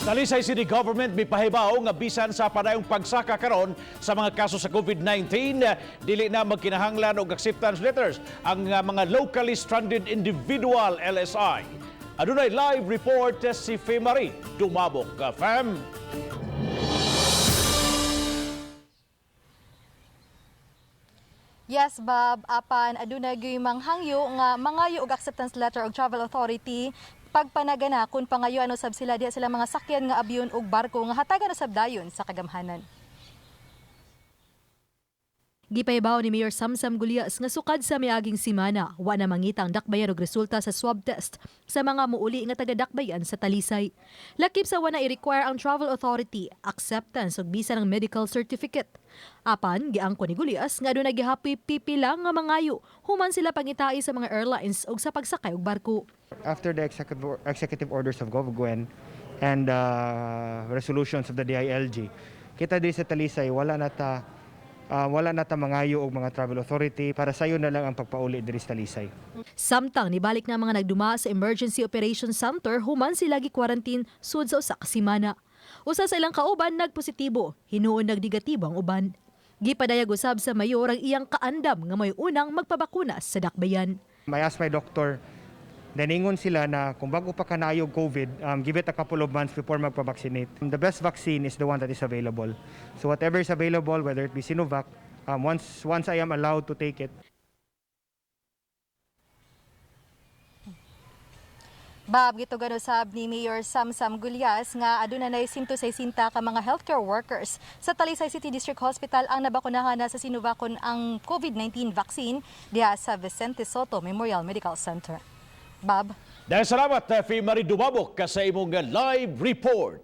Talisay City Government mipahibaw nga bisan sa padayong pagsaka karon sa mga kaso sa COVID-19, dili na magkinahanglan og acceptance letters ang mga locally stranded individual, LSI. Adunay live report si Femari Dumabok. Fem. Yes, Bob, apan aduna gyud manghangyo nga mangayo og acceptance letter og travel authority pagpanagana kung pangayuan usab sila diha sila mga sakyan nga abyon ug barko nga hatagan usab dayon sa kagamhanan. Gipahibaw ni Mayor Samsam Gulias nga sukad sa miaging simana, wa na mangita ang Dakbayan og resulta sa swab test sa mga muuli nga taga-Dakbayan sa Talisay. Lakip sa wa na i-require ang travel authority, acceptance ug bisan ng medical certificate. Apan giangko ni Gulias nga aduna gihapoy pipila nga mangayo human sila pangitai sa mga airlines ug sa pagsakay og barko. After the executive orders of Gov. Gwen and resolutions of the DILG, kita diri sa Talisay wala na ta mangayo og mga travel authority para sayo na lang ang pagpauli diri sa Talisay. Samtang nibalik na ang mga nagduma sa Emergency Operations Center human sila gi-quarantine sud sa 1 ka semana. Usa sa ilang kauban nagpositibo, hinuon nagnegatibo ang uban. Gipadayag usab sa mayor ang iyang kaandam nga may unang magpabakuna sa Dakbayan. I asked my doctor, naningon sila na kung bago pa ka naayog COVID, give it a couple of months before magpa-vaccinate. The best vaccine is the one that is available. So whatever is available, whether it be Sinovac, once I am allowed to take it, Bob, gitugan usab ni Mayor Samsam Gulyas nga aduna nay 160 ka mga healthcare workers sa Talisay City District Hospital ang nabakunahan na sa Sinovac kon ang COVID-19 vaccine diha sa Vicente Soto Memorial Medical Center. Bob. Dahil salamat, Femari Dumabok, sa imong live report.